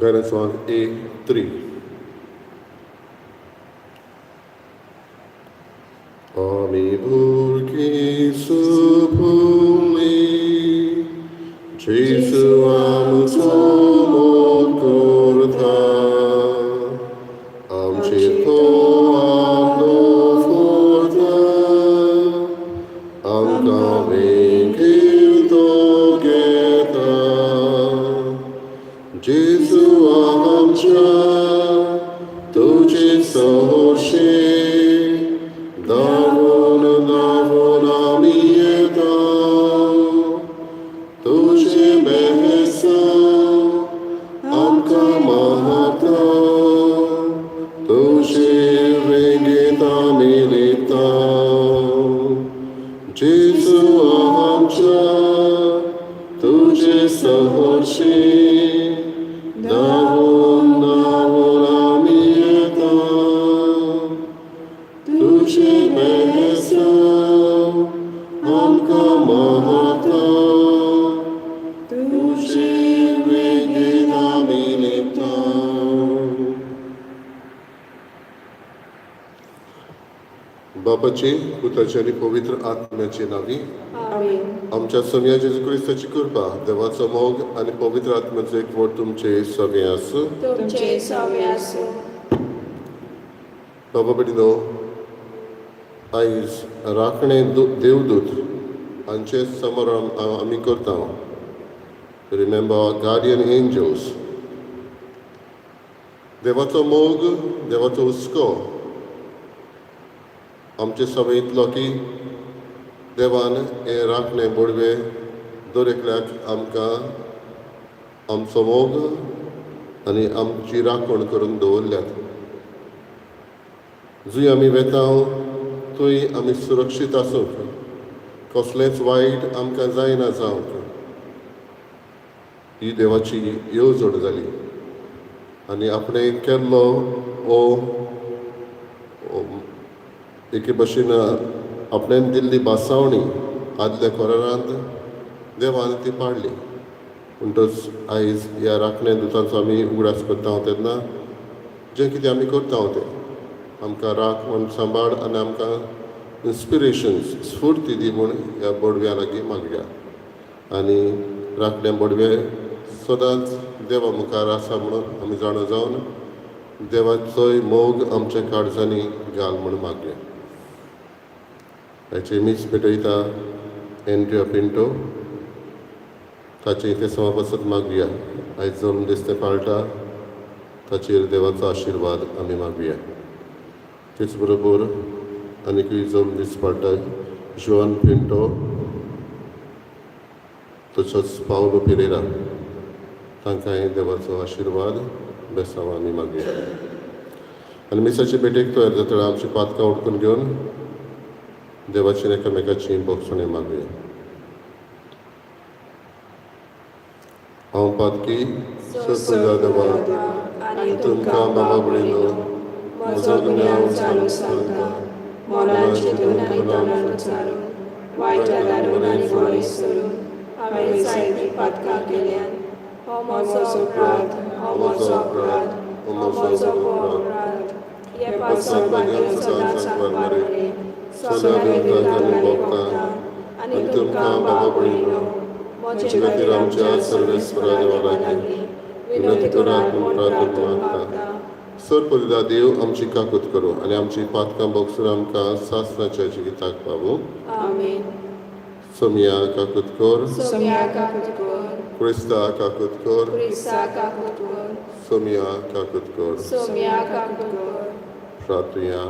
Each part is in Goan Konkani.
गायनाचो आंक A3. आमी भुरगीं सुपुली, जेजू आमचो मोग करता, आमचेर तो आपलो फुरता, आमकां वेंगेर तो घेता. जेजू आमच्या तुजे सहर्षे धांवून धांवून आमी येता, तुजें बेसांव आमकां मारता, तुजे वेंगेंत आमी लिपता. जेजू आमच्या तुजे सहर्षे धांवून धांवून आमी येता, तुजें बेसांव आमकां मारता, तुजे वेंगेंत आमी लिपता. बापाचे, पुताचे आनी पवित्र आत्म्याचे नांवी. आमेन. आमच्या सोमया जेजू क्रिस्ताची कृपा, देवाचो मोग आनी पवित्र आत्म्याचो एकवट तुमचे सगळे आसूं. तुमचे सवे आसूं. बाबा भयणीनो, आयज राखणे देवदूत हांचे समरण आमी करता. Remember guardian angels. देवाचो मोग, देवाचो हुस्को आमचे सभे इतलो की देवान हे राखणे बोडवे दर एकल्याक आमकां आमचो मोग आनी आमची राखण करून दवरल्यात. जंय आमी वेता थंय आमी सुरक्षीत आसूंक, कसलेंच वायट आमकां जायना जावंक, ही देवाची येवजण जाली. आनी आपणें केल्लो हो एके भशेन आपणें दिल्ली भासावणी आदल्या करारांत देवान ती पाडली. म्हणटच आयज ह्या राखणे दुतांचो आमी उगडास करता तेन्ना जें कितें आमी करता तें आमकां राख म्हूण सांबाळ आनी आमकां इन्स्पिरेशन्स, स्फूर्ती दी म्हूण ह्या बोडव्या लागीं मागया. आनी राखणे बोडवे सदांच देवा मुखार आसा म्हणून आमी जाणा जावन देवाचोय मोग आमच्या काळजांनी घाल म्हूण मागया. ताची मीस पेटयता एंड्रिया पिंटो, ताचे इथे समापासत मागया. आयज जल्म दीस तें पाळटा, ताचेर देवाचो आशिर्वाद आमी मागया. तेच बरोबर आनीकूय जल्म दीस पाळटा जुआन पिंटो तसोच पावलो पिरेरा, तांकांय देवाचो आशिर्वाद, बेसांव आमी मागया. आनी मिसाचे भेटेक तयार जातना आमची पातकां उडकून घेवन देवाची एकामेकाची भोगसणी मागया. हांव पातकी सरपुजा देवा आनी तुमकां बाबा भयणीनो म्हजो गुन्यांव जाणून सांगता, मनान चिंतून आनी तोंडान उच्चारून, वायट घालून आनी बरें सोडून हांवें जायतीं पातकां केल्यान. हो म्हजो अपराध, हो म्हजो अपराध, हो म्हजो अपराध. हे पासत भाग्य सदांच सांगपाक मरे सगळ्या देवतांनी भोगता आनी तुमकां बाबा भयणीनो म्हजे खातीर आमच्या सर्वेस्परा देवा लागीं विनंती करात म्हूण प्रार्थना मागता. सर पवित्र देव आमची काकूत करूं आनी आमची पातकां भोगसून आमकां सासणाच्या जिविताक पावूं. आमेन. सोमया काकूत कर. सोमया काकूत कर. क्रिस्ता काकूत कर. क्रिस्ता काकूत कर. सोमया काकूत कर. सोमया काकूत कर. प्रार्थुया.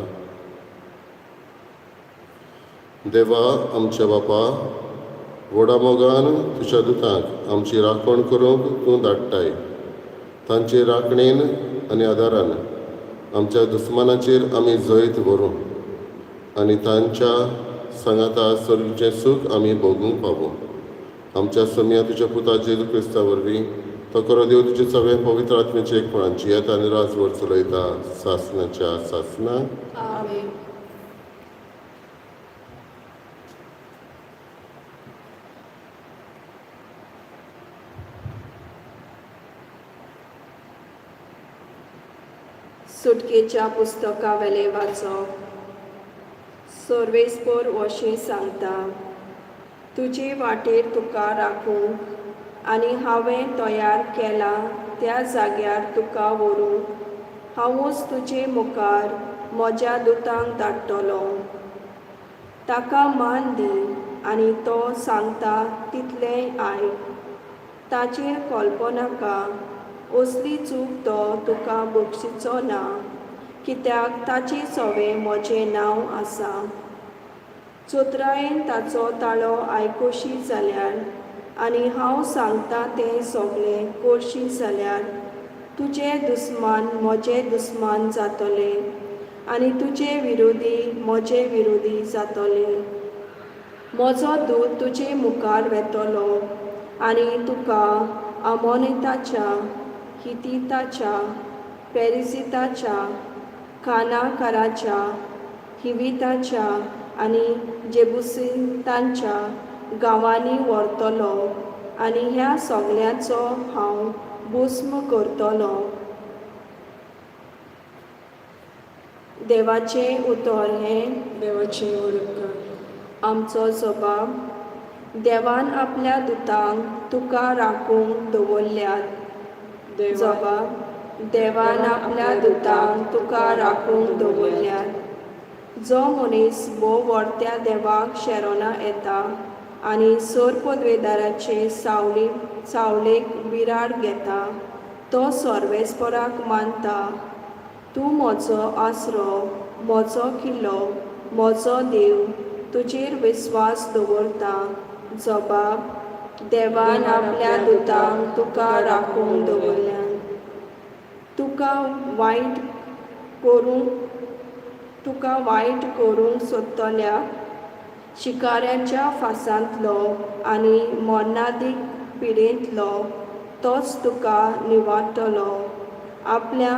देवा आमच्या बापा, व्हडा मोगान तुज्या दुतांक आमची राखण करूंक तूं धाडटाय. तांचे राखणेन आनी आदारान आमच्या दुस्मानाचेर आमी जैत व्हरूं आनी तांच्या सांगाता सर्गीचें सूख आमी भोगूंक पावूं. आमच्या सोमया तुज्या पुता जेजू क्रिस्ता वरवीं, तो खरो देव तुजे सगळे पवित्र आत्म्याचे एकपणान जियेता आनी राजवट चलयता सासणाच्या सासणां. आमेन. सुटकेच्या पुस्तका वेलें वाचप. सर्वेस्पोर अशें सांगता, तुजे वाटेर तुका राखूंक आनी हांवें तयार केलां त्या जाग्यार तुका व्हरूंक हांवूच तुजे मुखार म्हज्या दुतांक धाडटलो. ताका मान दी आनी तो सांगता तितलेंय आयक. ताचेर कल्पनाका, असली चूक तो तुका बक्षिचो ना, कित्याक ताचे सवें म्हजें नांव आसा. चतुरायेन ताचो ताळो आयकुशी जाल्यार आनी हांव सांगता तें सगळें करशी जाल्यार तुजे दुस्मान म्हजे दुस्मान जातले आनी तुजे विरोधी म्हजे विरोधी जातले. म्हजो दूत तुजे मुखार वेतलो आनी तुका आमोनिताच्या, हितिताच्या, पेरिजिताच्या, कानाकाराच्या, हिविताच्या आनी जेबुसितांच्या गांवांनी व्हरतलो आनी ह्या सगळ्यांचो हांव भस्म करतलो. देवाचें उतर हें देवाचें व्हड उपकार. आमचो जबाब. देवान आपल्या दुतांक तुका राखूंक दवरल्यात. देवान जबाब. देवान आपल्या दुतांक तुका राखूंक दवरल्यात. जो मनीस भोव व्हडत्या देवाक शेरोना येता आनी सोरपदवेदाराचे सावळी सावळेक बिराड घेता तो सर्वेस्पराक मानता. तूं म्हजो आसरो, म्हजो किल्लो, म्हजो देव, तुजेर विस्वास दवरता. जबाब. देवान आपल्या दुतांक तुका राखूंक दवरल्यात. तुका वायट करूंक तुका वायट करूंक सोदतल्या शिकाऱ्यांच्या फासांतलो आनी मरणादीक पिडेंतलो तोच तुका निवारतलो. आपल्या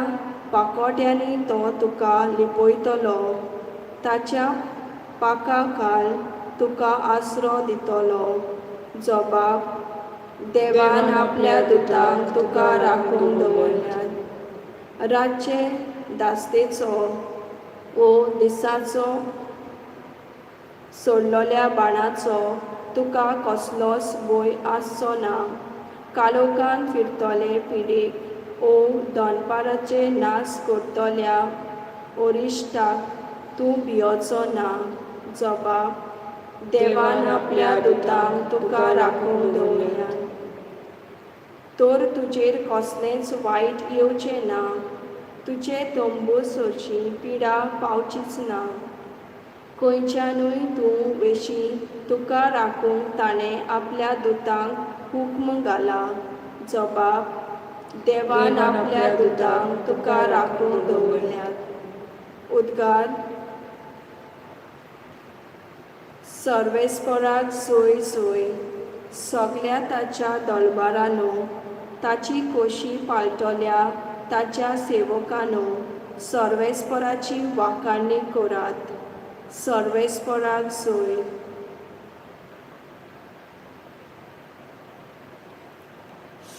पाकोट्यांनी तो तुका लिपयतलो, ताच्या पाका खाल तुका आसरो दितलो. जबाब. देवान आपल्या दुतांक तुका राखूंक दवरल्यात. रातचे दास्तेचो वो दिसाचो सोडलेल्या बाणाचो तुका कसलोच भंय आसचो ना. काळोखान फिरतले पिडेक ओ दनपाराचे नाश करतल्या अरिश्टाक तूं भियोचो ना. जबाब. देवान आपल्या दुतांक तुका राखूंक दवरल्यात. तर तुजेर कसलेंच वायट येवचें ना, तुजे तंबू सरशी पिडा पावचीच ना. खंयच्यानूय तूं वेशी तुका राखूंक ताणें आपल्या दुतांक हुक्म घाला. जबाब. देवान आपल्या दुतांक तुका राखूंक दवरल्यात. उद्गार. सर्वेस्पराक सोय सोय, सगल्या ताच्या दलबारानो, ताची खोशी पाळटल्या ताच्या सेवकानो, सर्वेस्पराची वाखाणणी करात. सर्वेस्पराक सोय.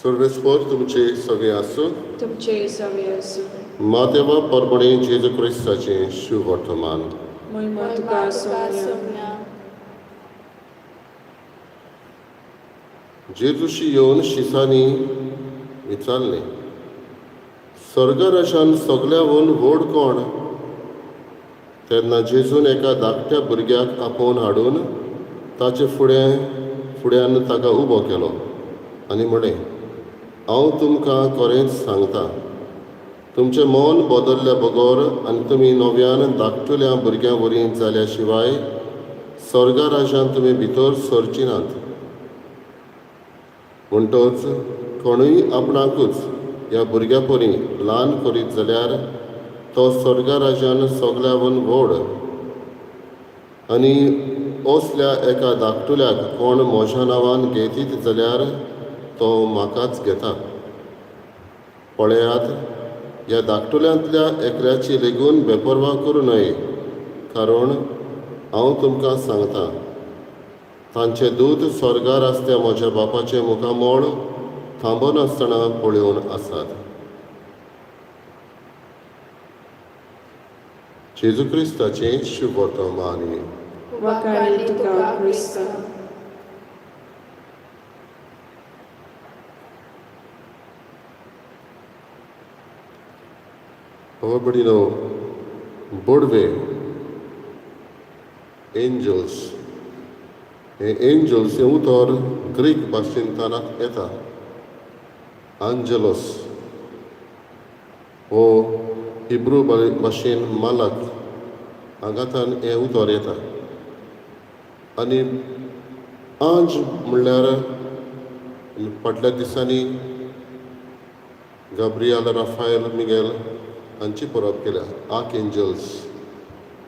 सर्वेस्पर तुमचे सगळे आसूं. तुमचे सवे आसूं. मातेवा परबणी जेजू क्रिस्ताचें शुवर्तमान. महिमा तुका सोम्या. सोम्या. जेजूशी येवन शिसांनी विचारलें, स्वर्गराजान सगल्याहून व्हड कोण? तेन्ना जेजून एका धाकट्या भुरग्याक आपोवन हाडून ताचे फुडें फुड्यान ताका उबो केलो आनी म्हळें, हांव तुमकां खरेंच सांगता, तुमचें मन बदल्ल्या बगर आनी तुमी नव्यान धाकटुल्या भुरग्यां वरी जाल्या शिवाय स्वर्गराजान तुमी भितर सरची नात. म्हणटच कोणूय आपणाकूच ह्या भुरग्या परी ल्हान करीत जाल्यार तो स्वर्गराजान सगल्याहून व्हड. आनी असल्या एका धाकटुल्याक कोण म्हज्या नांवान घेतीत जाल्यार तो म्हाकाच घेता. पळयात, ह्या धाकटुल्यांतल्या एकल्याची लेगून बेपर्वा करूं नये, कारण हांव तुमकां सांगता, तांचे दूत स्वर्गार आसत्या म्हज्या बापाचें मुखामळ थांबनासतना पळोवन आसात. जेजू क्रिस्ताचें शुभवर्तमान. वाखाणी तुका क्रिस्ता. बाबा बोडवे एंजल्स, हे एंजल्स हें उतर ग्रीक भाशेंतल्यान येता. आंजलोस हो हिब्रू भाशेन मालक हांगांतल्यान हें उतर येता. आनी आंज म्हणल्यार फाटल्या दिसांनी गाब्रियल, राफायल, मिगेल हांची परब केल्या, आर्क एंजल्स.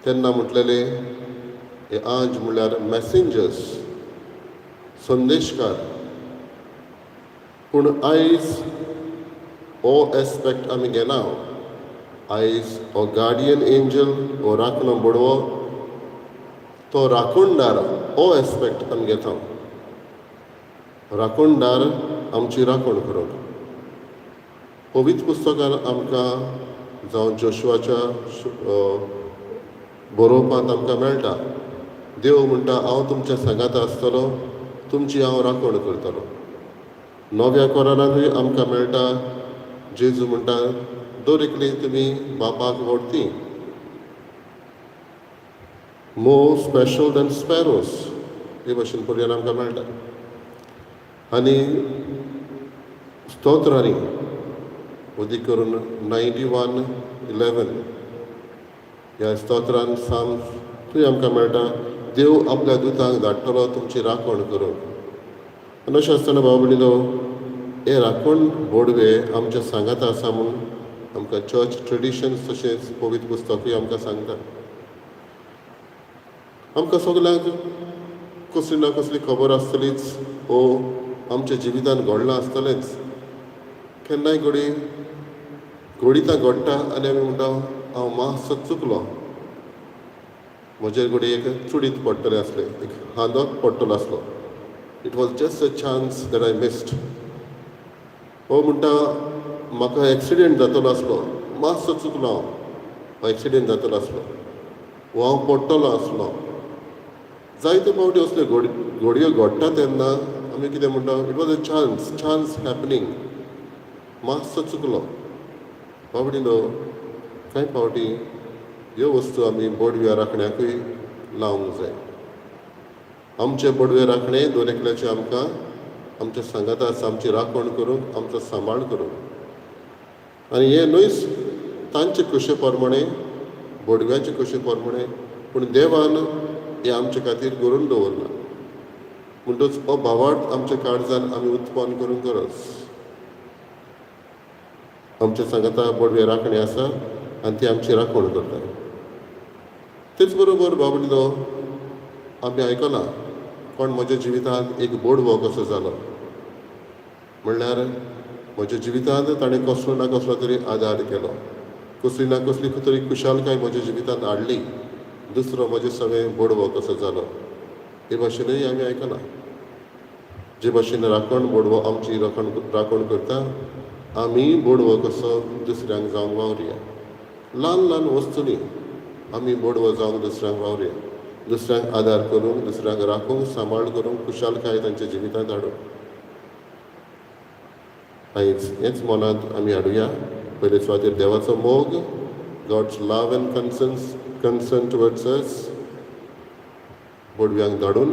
तेन्ना म्हटलेले हे आंज म्हणल्यार मॅसेंजर्स, संदेशकार. पूण आयज हो एस्पेक्ट आमी घेना. आयज हो गार्डियन एंजल, हो राखणो बडवो, तो राखणदार, हो एस्पेक्ट आमी घेता. राखणदार आमची राखण करूंक पवित्र पुस्तकान आमकां जावं जोशुआच्या बरोवपांत आमकां मेळटा. देव म्हणटा, हांव तुमच्या सांगाता आसतलो, तुमची हांव राखण करतलो. नव्या कोरानांतूय आमकां मेळटा, जेजू म्हणटा, दर एकली तुमी बापाक व्हरती, मोर स्पेशल दॅन स्पॅरोज, हे भाशेन पर्यान आमकां मेळटा. आनी स्तोत्रांनी अदीक करून 91:11 ह्या स्तोत्रान साम थंय आमकां मेळटा, देव आपल्या दुतांक धाडटलो तुमची राखण करूंक. आनी अशें आसतना भाव भयणीनो, हे राखण बोडवे आमच्या सांगाता आसा म्हूण आमकां चर्च ट्रेडिशन्स तशेंच पवित्र पुस्तकूय आमकां सांगता. आमकां सगल्यांक कसली ना कसली खबर आसतलीच, ओ आमच्या जिवितान घडलां आसतलेंच. केन्नाय घडी घडितां घडटा आनी आमी म्हणटा, हांव मातसो चुकलो, म्हजेर घडये एक चुडीत पडटलें आसलें, एक हांदोक पडटलो आसलो, it was just a chance that I missed. हो म्हणटा, म्हाका एक्सिडेंट जातलो आसलो, मातसो चुकलो हांव, एक्सिडेंट जातलो आसलो, वो हांव पडटलो आसलो. जायते फावटी असल्यो घडयो घडटा तेन्ना आमी कितें म्हणटा, it was a chance, chance happening, मातसो चुकलो. बाबडीनो, कांय फावटी ह्यो वस्तू आमी बोडव्या राखण्याकूय लावंक जाय. आमचे बोडवे राखणे दर एकल्याचे आमकां आमच्या सांगाता आसा, आमची राखण करूंक, आमचो सांबाळ करूंक. आनी हें न्हयच तांचे कशे प्रमाणे, बोडव्याचे कशे प्रमाणे, पूण देवान हें आमचे खातीर करून दवरलां. म्हणटच हो भावार्थ आमच्या काळजान आमी उत्पन्न करूंक गरज. आमच्या सांगाता बोडवे राखणे आसा आनी ती आमची राखण करता. तेच बरोबर बाबडीनो, आमी आयकलां कोण म्हज्या जिवितांत एक बोडवो कसो जालो, म्हणल्यार म्हज्या जिवितांत ताणें कसलो ना कसलो तरी आदार केलो, कसली ना कसली तरी खुशालकाय म्हज्या जिवितांत हाडली, दुसरो म्हजे सगळें बोडवो कसो जालो. हे भाशेनूय आमी आयकलां. जे भाशेन राखण बोडवो आमची राखण करता, आमी बोडवो कसो दुसऱ्यांक जावंक वावरुया. ल्हान ल्हान वस्तूंनी आमी बोडवो जावंक दुसऱ्यांक वावरुया, दुसऱ्यांक आदार करूंक, दुसऱ्यांक राखूंक, सांबाळ करूंक, खुशालकाय तांच्या जिवितांत हाडूंक. आयज हेंच मनांत आमी हाडुया. पयले सुवातेर देवाचो मोग, God's love and concern towards us, बोडव्यांक धाडून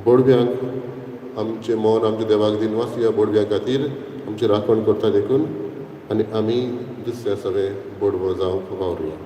बोडव्यांक आमचें मन आमच्या देवाक दिनवास ह्या बोडव्यां खातीर आमची राखण करता देखून, आनी आमी दुसऱ्या सगळे बोडवो जावंक वावरुया.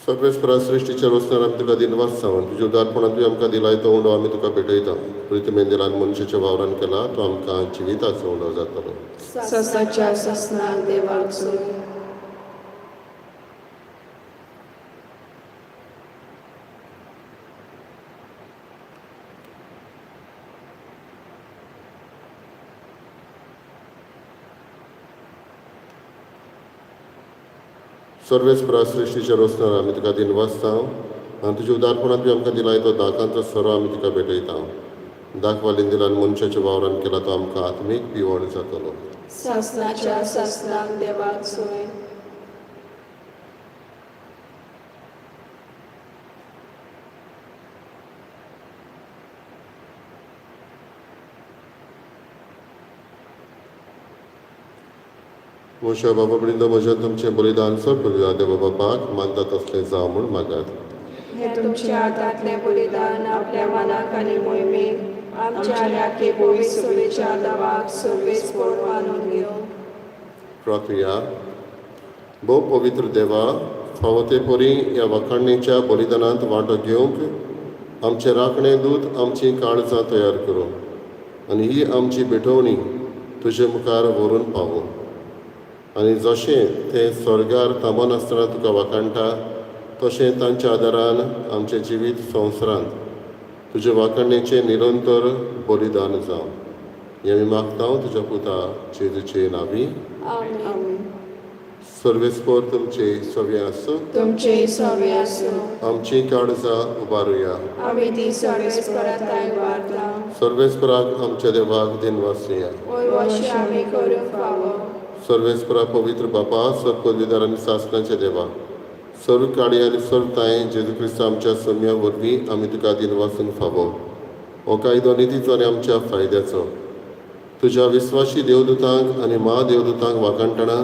सर्वेस्परा सृश्टीच्या रोसणार आमी तुका दिनवास जावन तुज्या उदारपणान तुवें आमकां दिलाय तो उंडो आमी तुका भेटयता. प्रितमेन दिलान मनशाच्या वावरान केला तो आमकां जिविताचो उंडो जातलो. सासणाच्या सासणाक देवाक सोय. सर्वेस्परा सृश्टीच्या रोसणार आमी तुका दिनवास जावं आनी तुज्या उदारपणान तुवें आमकां दिलाय तो दाकांचो सोरो आमी तुका भेटयता. दाखवालीन दिलान मनशाच्या वावरान केला तो आमकां आत्मीक पिवण जातलो. सासणाच्या सासणाक देवाक सोय. मोशा बाबा बृंद म्हज्या तुमचें बलिदान सर बलिदान देवा बापाक मानता तसलें जावं म्हूण मागात. हें तुमच्या हातांतलें बलिदान आपल्या मनाक आनी मोहिमेक आमच्या राखे पवित्र सभेच्या दवाक सर्वेस्पर मानून घेवं. प्रार्थुया. भोव पवित्र देवा, फावो ते परी ह्या वाखाणणेच्या बलिदानांत वांटो घेवंक आमचें राखणे दूत आमचीं काळजां तयार करूं आनी ही आमची भेटवणी तुजे मुखार व्हरून पावूं. आनी जशें तें स्वर्गार थांबनासतना तुका वाखाणटा तशें तांच्या आदारान आमचें जिवीत संवसारांत तुजे वाखाणणेचें निरंतर बलिदान जावं. हें आमी मागता तुज्या पुता जेजूचे नांवी. आमेन. आमेन. सर्वेस्पर तुमचे सगळे आसूं. तुमचें सगळें आसूं. आमची काळजां उबारुया. आमी ती सर्वेस्परा थांय उबारता. सर्वेस्पराक आमच्या देवाक दिनवासया. वयवशी आमी करूंक फावो. सर्वेस्परा पवित्र बापा, सर्व पदवीदार आनी सासणाच्या देवा, सर्व काळी आनी सर्व तांय जेजू क्रिस्त आमच्या सम्या वरवीं आमी तुका दिनवासूंक फावो. हो कायदो नितीचो आनी आमच्या फायद्याचो. तुज्या विस्वाशी देवदूतांक आनी म्हादेवदूतांक वाखाणटना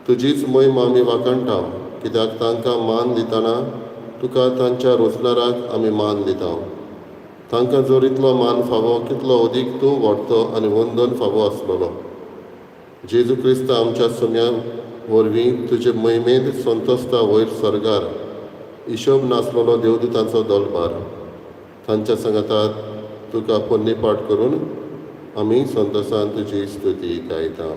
तुजीच मोहीम आमी वाखाणटा, कित्याक तांकां मान दितना तुका तांच्या रोजनाराक आमी मान दिता. तांकां जर इतलो मान फावो, कितलो अदीक तूं व्हडतो आनी वंदन फावो आसलेलो. जेजू क्रिस्त आमच्या सम्या वरवीं तुजे मोहिमेंत संतोसता वयर स्वर्गार हिशोब नासलेलो देवदूतांचो दलभार तांच्या सांगाता तुका पोन्नीपाठ करून आमी संतोसान तुजी स्तुती गायता.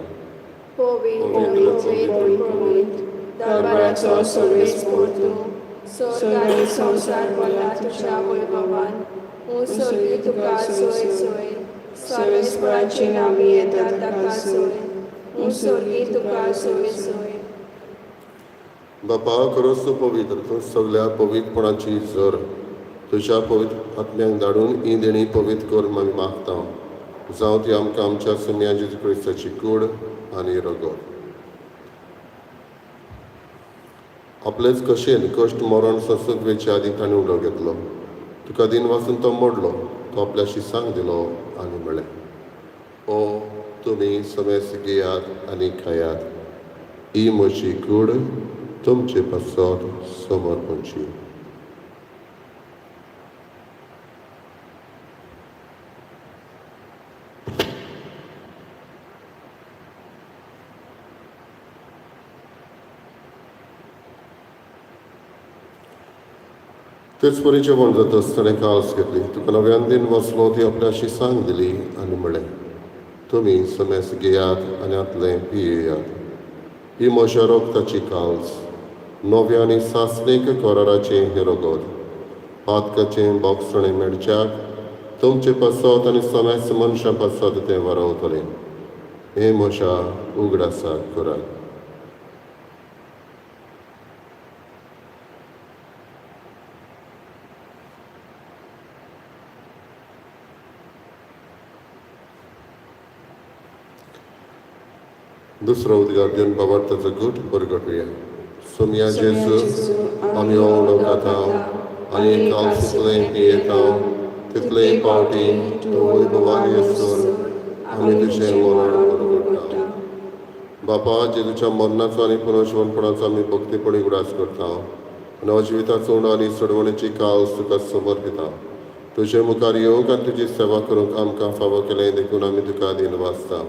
पवित्र पवित्र पवित्र दरबाराचो सर्वेस्पर तूं, स्वर्ग आनी संवसार भरला तुज्या वैभवान. उत्सर्गी तुका सोय सोय, सर्वेस्पराचे नांवी येता ताका सोय. उत्सर्गी तुका सोय सोय. बापा, खरोच तूं पवित्र, तूं सगल्या पवित्रपणाची जर तुज्या पवित्र आत्म्यांक धाडून ही देणी पवित्र कर आमी मागता. जावं ती आमकां आमच्या सुम्या जेजू क्रिस्ताची कूड आनी रगत. आपलेच कशेन कश्ट मरण सोंसूंक वेचे आदीं ताणें उडो घेतलो. तुका दिन वाचून तो मोडलो, तो आपल्या शिसांक दिलो आनी म्हळें, ओ तुमी समेस्त घेयात आनी खायात, ही म्हजी कूड तुमचे पासत समर्पणची. तेच परी जेवण जातच ताणें काल्स घेतली, तुका नव्यान दिन वसलो, ती आपल्या शिसांक दिली आनी म्हळें, तुमी समेस्त घेयात आनी हांतलें पियेयात, ही म्हज्या रगताची काल्स, नव्या आनी सासणीक कराराचें हें रगत, पातकाचें बोगसणें मेळच्याक तुमचे पासत आनी समेस्त मनशां पासत तें वरवतलें. हें म्हज्या उगडासाक करात. दुसरो उद्गार दिवन बाबार्थाचो गूट परगटुया. सोमया जेजू, आमी उडो खाता आनी काल पियेता तितले पावटी तूं वैभवान येसर आमी तुजें मरण परगट्टा. बापा, जेजूच्या मरणाचो आनी पुनर्जिवनपणाचो आमी भक्तीपणी उगडास करता आनी अजिविताचो उणो आनी सोडवणेची काल्स तुका समर्पिता. तुजे मुखार येवंक आनी तुजी सेवा करूंक आमकां फावो केलें देखून आमी तुका दिनवासता.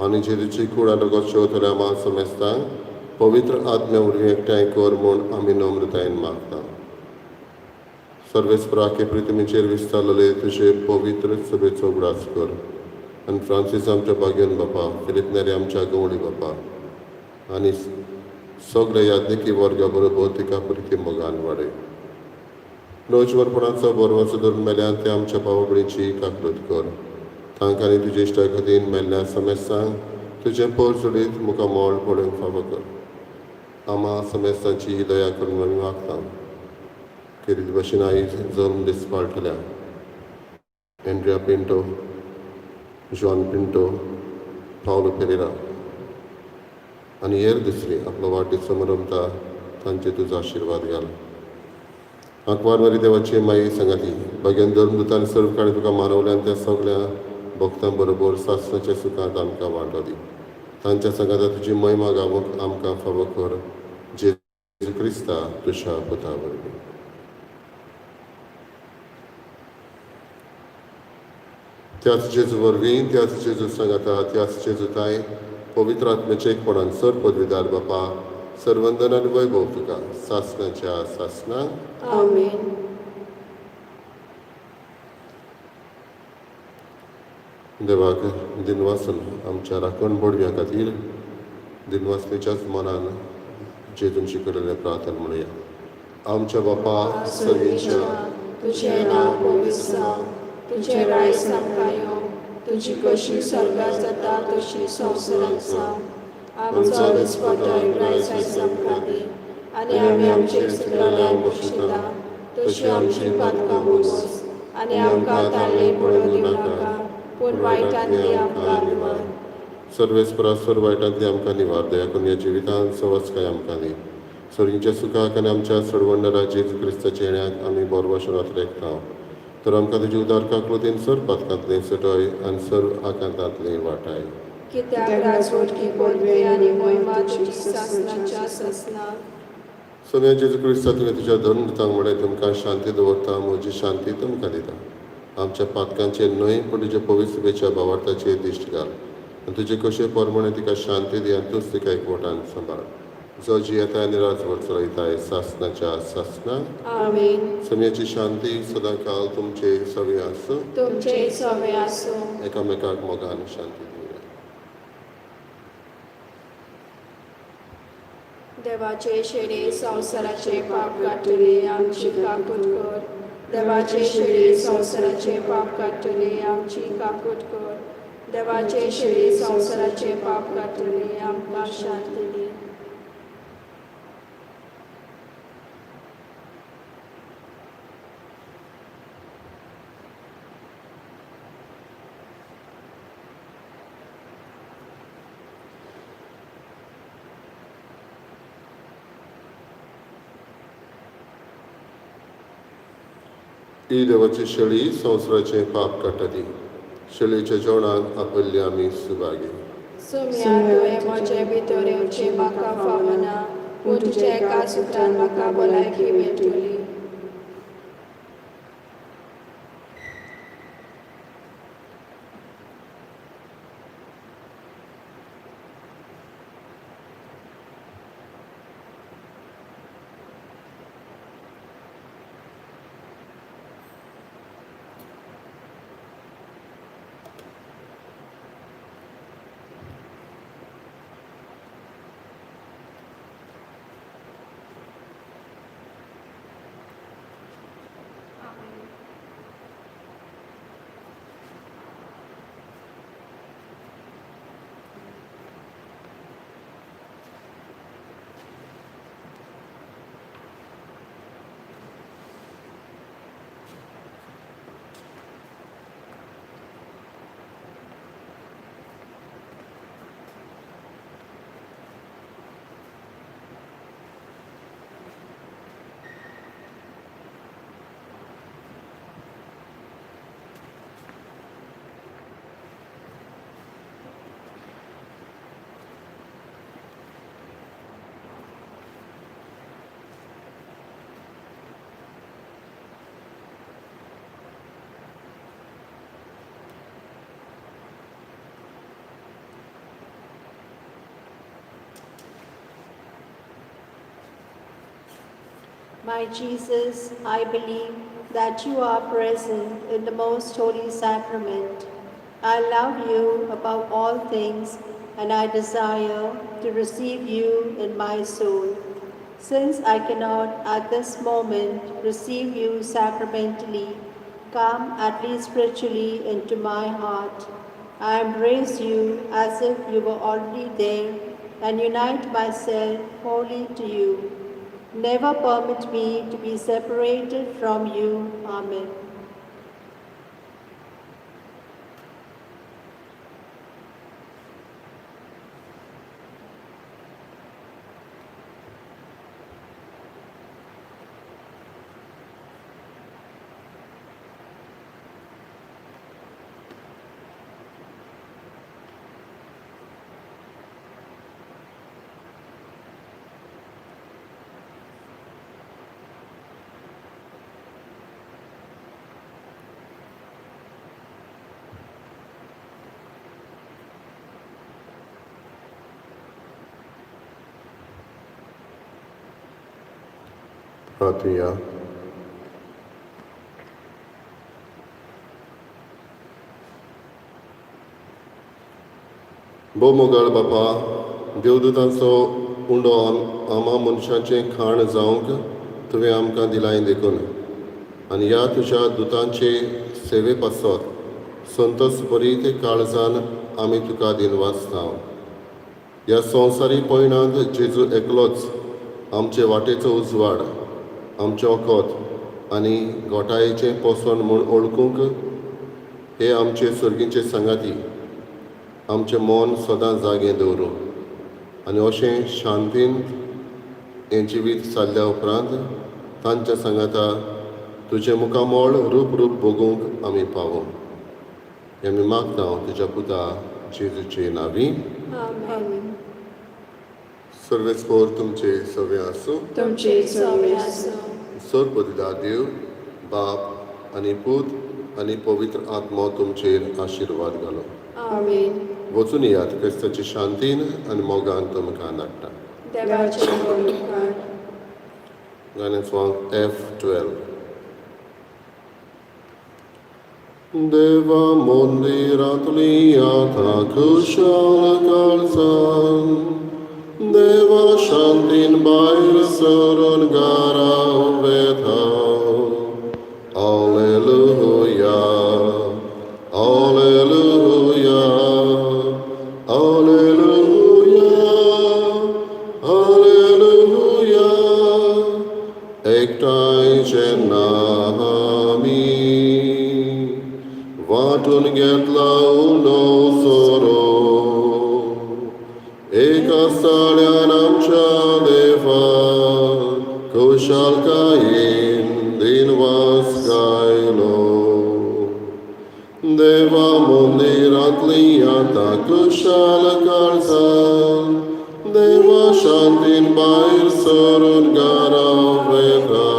आनी जेजूची कूड आनी रगत शेवतल्या आम्हा समेस्तांक पवित्र आत्म्या वरवीं एकठांय कर म्हूण आमी नम्रतायेन मागता. सर्वेस्पराके पृथ्वीचेर विस्तारलेले तुजे पवित्र सभेचो उगडास कर आनी फ्रांसीस आमच्या भाग्यन बापा, फिलीप नेरी आमच्या गवळी बापा आनी सगल्या याज्ञिकी वर्गा बरोबर तिका प्रिती मोगान वाडय. नवजवानपणाचो बरवाचो धरून मेल्यान ते आमच्या भावभयणीची काकळूत कर. तांकां आनी तुजे इश्टा खातीर मेल्ल्या समेस्तांक तुजें पोर जोडीत मुखामळ पळोवंक फावो कर. आमा समेस्तांची दया करून आमी मागता. खेरीत भशेन आयज जल्म दीस पाळटल्या एंड्रिया पिंटो, जॉन पिंटो, पावलो पेरेरा आनी हेर दुसरी आपलो वाडदीस समारंभता तांचे तुजो आशिर्वाद घाल. आंकवार देवाची माई सांगाती भाग्यान धर्मदूतान सर्व काळी तुका मानवल्यान त्या सगळ्या भक्तां बरोबर सासणाच्या सुखांत आमकां वांटो दी. तांच्या सांगाता तुजी महिमा गावंक आमकां फावो कर, जेजू क्रिस्ता तुज्या पुता वरवीं. त्याच जेजू वरवीं, त्याच जेजू सांगाता, त्याच जेजू ताय पवित्र आत्म्याचे एकपणान सर पदवीदार बापा, सर्वंदन आनी वैभव तुका सासणाच्या सासणाक. आमेन. देवाक दिनवासून आमच्या राखण बोडव्या खातीर दिनवासनेच्याच मनान जेजून शिकयलेलें प्रार्थना म्हणुया. आमच्या बापा सर्वेच्या, तुझें नांव पवित्र जावं, तुजें रायस आमकां येवं, तुजी कशी स्वर्गात जाता तशी संवसारांत जावं. आमचो दिसपटो रायस आयज आमकां दी आनी आमी आमचे चुकलेल्यांक बक्षिता तशी आमची पातकां मोस आनी आमकां ताळणे पडूं दिवं नाका, पूण वायटांतली आमकां निवार. सर्वेस्परा सर्व वायटांतली आमकां निवार. दया करून ह्या जिवितांत सवस्काय आमकां दी. सर्गीच्या सुखाक आनी आमच्या सडवंडरा जेजू क्रिस्ताच्या येण्याक आमी बोरवाशनात रेखता. तर आमकां तुजी उदार काकळुतीन सर पातकांतलें सुटय आनी सर्व आकांतांतलें वाटाय. कित्याक राजवटकी पदवी आनी मोहिमा तुजी सासणाच्या सासणाक. सोम्या जेजू क्रिस्ता, तुवें तुज्या धर्मदूतांक म्हणलें, तुमकां शांती दवरता, म्हजी शांती तुमकां दिता. आमच्या पातकांचेर न्हय पूण तुज्या पवित्र सभेच्या भावार्थाचेर दिश्ट घाल आनी तुजे कशे प्रमाणे तिका शांती दी आनी तूंच तिका एकवटान सांबाळ, जो जियेता आनी राजवट चलयताय सासणाच्या सासणाक. आमेन. सोम्याची शांती सदांकाल तुमचे सगळे आसूं. तुमचे सवे आसूं. एकामेकाक मोगान शांती दिवया. देवाचे शेडे संवसाराचे पाप काडटले, आमची काकूट कर. देवाचे शेडे संवसाराचे पाप काडटले, आमची काकूट कर. देवाचे शेडे संवसाराचे पाप काडटले, आमकां शांती दी. ही देवाची शेळी संवसाराचें पाप काडटा ती. शेळीच्या जेवणाक आपयल्ली आमी सुभागी. सोम्या, तुवें म्हजे भितर येवचें म्हाका फावना, पूण तुज्या एका सुत्रान म्हाका भलायकी मेळटली. My Jesus, I believe that you are present in the most holy sacrament. I love you above all things, and I desire to receive you in my soul. Since I cannot at this moment receive you sacramentally, come at least spiritually into my heart. I embrace you as if you were already there and unite myself wholly to you. Never permit me to be separated from you. Amen. प्रार्थुया. भोव मोगाळ बापा, देवदूतांचो उंडो आमा मनशाचें खाण जावंक तुवें आमकां दिलाय देखून आनी ह्या तुज्या दुतांचे सेवे पासत संतोस बरी काळजान आमी तुका दिनवासता. ह्या संवसारी पयणांत जेजू एकलोच आमचे वाटेचो उजवाड, आमचें वखद आनी घोटायेचें पोसण म्हूण वळखूंक हे आमचे सर्गीचे सांगाती आमचें मन सदां जागें दवरूं आनी अशें शांतीन हें जिवीत सारल्या उपरांत तांच्या सांगाता तुजें मुखामळ रूप रूप भोगूंक आमी पावूं. हें आमी मागता तुज्या पुता जेजूचे नांवी. आमेन. सर्वेस्पोर तुमचे सवे आसूं. तुमचे सवे आसूं. सर्वपदिदा देव बाप आनी पूत आनी पवित्र आत्मो तुमचेर आशिर्वाद घालो. आमेन. वचून येयात क्रिस्ताचे शांतीन आनी मोगान तुमकां धाडटा. देवाचे उपकार. गाण्याचो स्वांग F12. देवा मंदिरांतली आतां खुशाल काळजान, देवा शांतीन भायर सरून घरा वेता. Alleluia, Alleluia, Alleluia, Alleluia. एकठांय जेन्ना आमी वांटून घेतला उंडो सोरो, एका साळ्यान आमच्या देवा खुशालकायेन दिनवास गायलो. देवा मंदिरांतली आतां खुशाल काळजान, देवा शांतीन भायर सरून घरा वेता.